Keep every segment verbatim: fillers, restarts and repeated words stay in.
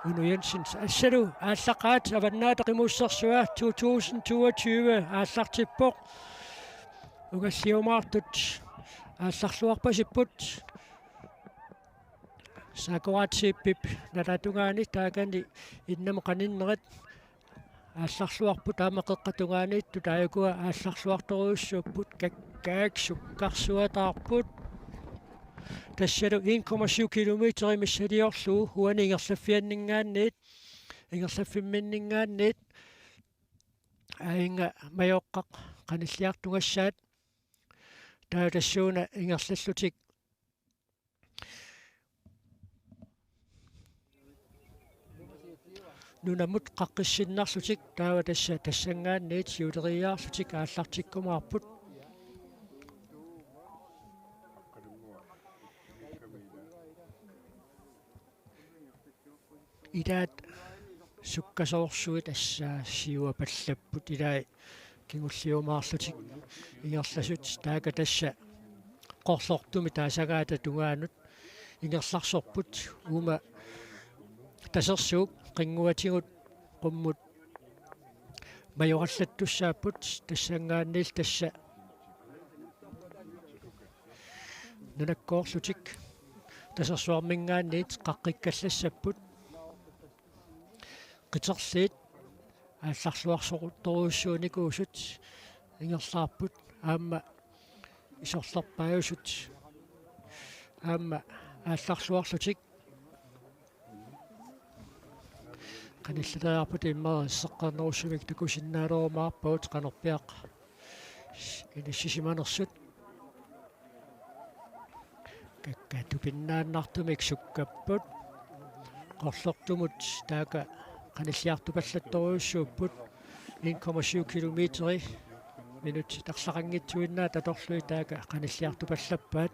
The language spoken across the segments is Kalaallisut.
Unu Jensen, assalu aallaqqaat Avannaata Qimussersua to tusind toogtyve aallartippoq. Ungalliumaartut aallarluarpasipput. Sakuratsiippip nalatungaani taakani innamut qaninnerit aallarluarput, aamma qeqqatungaaniittut taakku aallarluartorujussuupput, kakkaak sukkarsuataarput. Tassalu en komma syv kilometer missiliorlugu uani ingerlaffianninngaanniit, ingerlaffimminninngaanniit, aajuna majoqqaq qanilliartugassaat. Taava tassuuna ingerlallutik nunamut qaqqissinnarlutik, taava tassa tassanngaanniit siuleriiaarlutik aallartikkumaarput. Ilaat sukkasoorsuit tassa siuapallapput, ilai kingulliumaarlutik ingerlasut, taakku tassa Qorlortumit taasagaata tungaanut ingerlarsorput, uuma Tasersuup qinnguatigut qummut majorallattussaapput, tassanngaanniillu tassa nunakkoorlutik Tasersuarminngaanniit qaqqikkallassapput. Qiterliit aallarluarsortorujussuunikuusut ingerlaarput, aamma isorlerpaajusut aamma aallarluarlutik. Qanilleriarput immaqa seqqernerussumik takusinnaalerumaarpagut qanorpiaq inissisimanersut. Kakkaak tupinnaannartumik sukkapput. Qorlortumut taakku qanilliartupallattorujussuupput. En komma syv kilometeri minutsit arlaqanngitsuinnaat atorlugit taakku qanilliartupallappaat.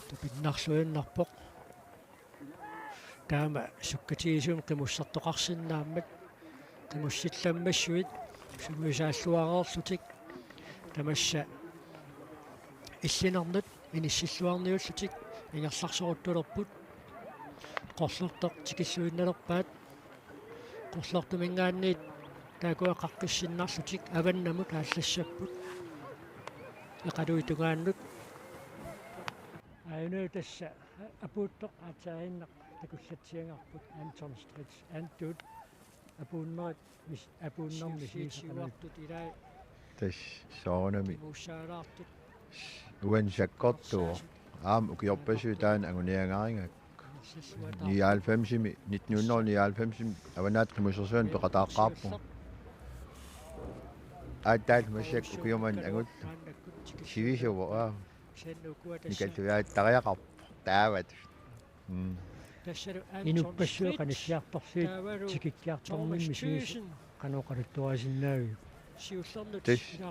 Tupinnarluinnarpoq. Taama sukkatigisumik qimussertoqarsinnaammat qimussillammassuit sungiusaalluareerlutik. Tamassa illinernut inissilluarniullutik ingerlarsoruttulerput. Qorlortoq tikilluinnalerpaat. Qorlortuminngaanniit taakkua qaqqissinnarlutik avannamut aallassapput. Eqaluit tungaannut. Aajuna tassa apuuttoq aatsaaginnaq takullatsiagarput, Anton Stritch Antut apuunnerit mis-, apuunnermi misigisaqaluit. Tassa soorunami. Uani sakkortuvoq. Aamma ukiorpassuit taanna anguniagarigakku. Nioghalvfemsimi, nitten hundrede nioghalvfemsimi Avannaata Qimussersuani peqataaqqaarpunga. Aatsaat massakkut ukiumanna angullugu. Sivisuvoq, aa. Nikalluiaattariaqarpoq. Taavat. Mm. Inuppassuit qanilliartorlutik tikikkiartornermi misigisat qanoq oqaluttuarisinnaaviuk? Tassa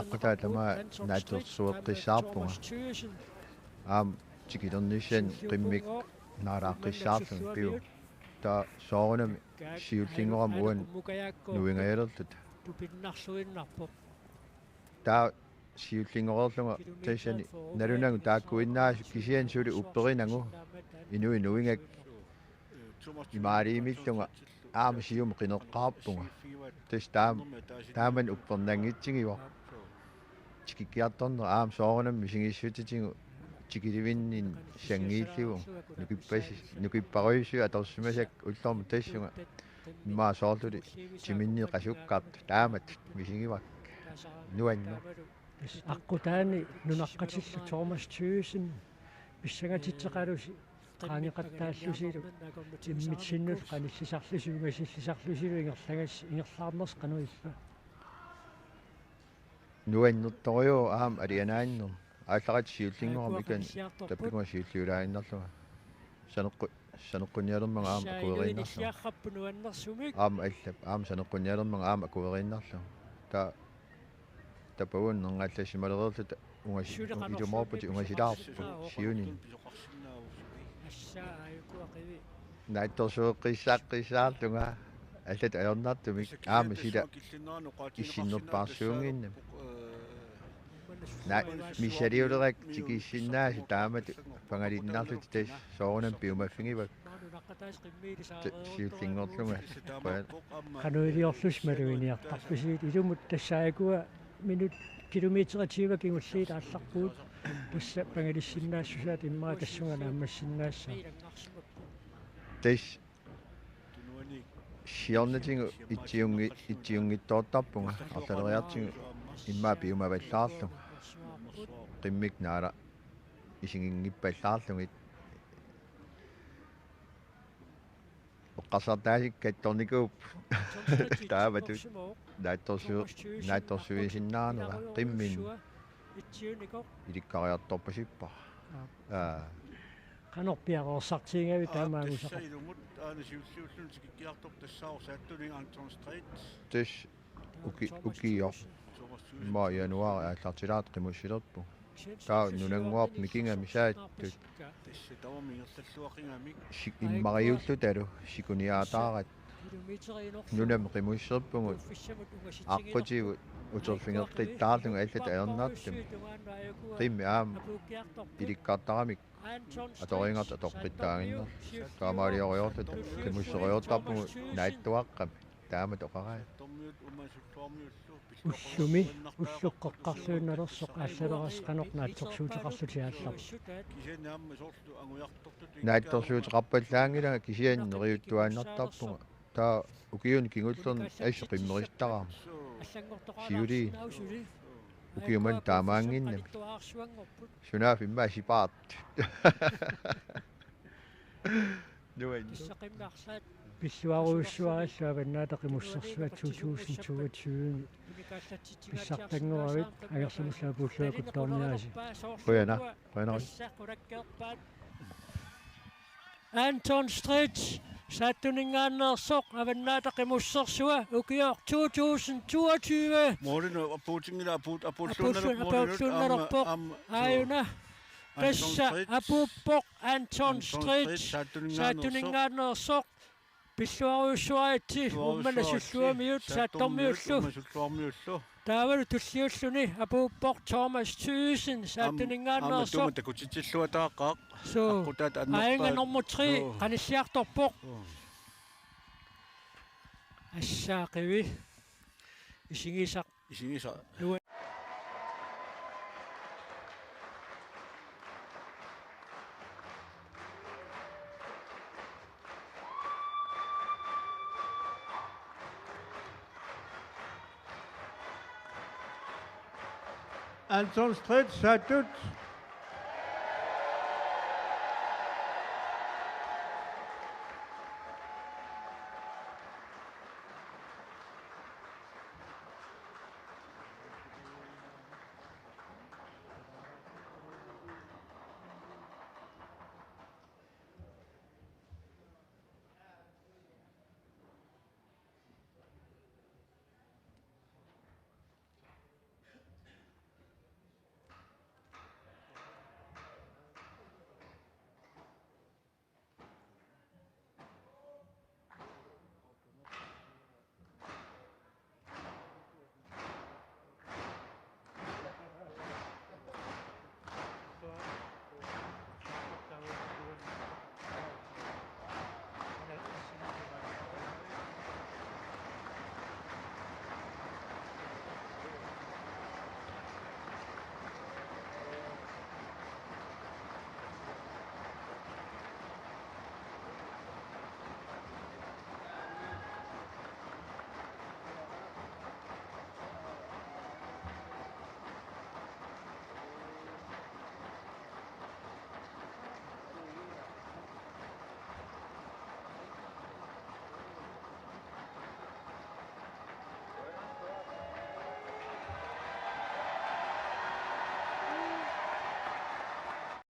aqqutaa tamaat naatsorsueqqissaarpunga. Aamma tikilernissannut qimmikka naalaaqqissaarlunga pivoq. Taava soorunami siullinngorama uani nuingajalerluta. Taava siullinngoreerlunga tassani nalunagu taakkuinnaasut, kisianni suli upperinagu inuit nuigakkit imaaliimillunga aamma siumut qineqqaarpunga. Tassa taam-, taamani uppernanngitsigivoq. Tikikkiartorneq aamma soorunami misigissutsitigut tikilivinninni sanngiillivunga. Nukippasi-, nukipparujussuit atorsimasakka ullormut tassunga immaqa soorluli timinniit qasukkartut taamatut misigivakka. Nuanneq. Aqqutaani nunaqqatillu Thomas Thygesen pissangatitseqalusi qaangeqattaallusilu immitsinnut qanillisarlusi ungasillisarlusilu ingerlagas-, ingerlaarnersi qanoq ippa? Nuannertorujuuvoq aamma alianaanneq. Aallaqqaammut siullinngoramik ikani tappikunga siulliulaaginnarlunga. Saneqqu-, saneqqunnialermanga aamma akueriinnarlunga. Aamma allap, aamma saneqqunnialermanga aamma akueriinnarlunga. Taava tapavunnerngallassimalereerluta ungasi-, ilumoorputit ungasilaarput siunini. Naatsorsueqqissaqqissaarlunga allatut ajornartumik aamma sila issinnerpaarsuunnginnami. Naa, misiliulerakku tikissinnaasoq taamatut pangaliinnarlutik tassa soorunami piumaffigivaat. Siullinngorlunga. Qanoq iliorlusi maluginiartarpisiuk ilumut tassa aajuku minut kilometer tyve kingulliit aallarpugut tassa pangalinnissinnaassusaat immaqa tassunga naammassinnaassaaq. Tassa siornatigut itsiunngi-, itsiunngitsoortarpunga arlaleriartigut immaqa piumavallaarlunga. Qimmikka naalaat isiginngippallaarlugit. Eqqarsartaasikka kattornikuupput. Taamatut. Naatsorsu-, naatsorsuisinnaanera qimminneq ilikkariartorpasippara. Aa. Qanoq piareersartigigavit taamaammusoq? Tassa ilumut aana siulliulluni tikikkiartorpoq tassaavoq Saattunik Anton Strait. Tassa uki-, ukioq. Immaqa januaari aallartilaartoq qimussilerpugut. Taava nunannguarput mikigami Saattut. Tassa tamarmi ingerlalluaqigamik. Sik-, immariullutalu sikuniaataarat. Nunami qimusserpugut. Aqqutigut uterfigeqqittaarlugit allat ajornartumik. Qimmit aamma ilikkartaramik atoriartortut atoqqittaaginnarluta. Taamaalioriartortut qimusseriartortarpugut naatsuaqqamik. Taamatut oqarai. Ullumi, ulloq qeqqarluinnalersoq aallarerassat qanoq naatsorsuuteqarlutit aallarpit? Naatsorsuuteqarpallaanngilanga kisianni neriuttuaannartarpunga. Taava ukiuni kingullerni assut qimmerisittarama. Siuliini. Ukiut manna taamaannginnami. Sunaaffa immaqa sipaartut. Nuann. Pilluarujussuarillu Avannaata Qimussersua to tusind toogtyve-mi pissartanngoravit angerlamullu Apuulluakkut toorniaasi. Qujanaq, qujanaq. Anton Strait, Saattuninngaanneersoq, Avannaata Qimussersua, ukioq to tusind toogtyve. Målinut apuutinngilaat, apuut-, apuulluunnalerpoq, apuulluunnalerpoq. Aamma, aamma, aajuna. Anton Tassa Strait. Apuuppoq Anton Anton Strait, Strait, Saattuninngaanneersoq. Saattuninngaanneersoq. Pilluarujussuaritsi, Uummannaq Sulluamiut, Saattormiullu. Uummannaq Sulluarmiullu. Taavalu tulliulluni apuuppoq Thomas Thyssen, Saattuningaanneersoq. Aamma tuuma takutitsilluataaqaaq. Suu. Aqqutaata annerpaat. Aajuku nummer tre, suu, qanilliartorpoq. Suu. Assaaqivi. Isigisaq. Isigisaq. Nua- Anton Strait, Saattut.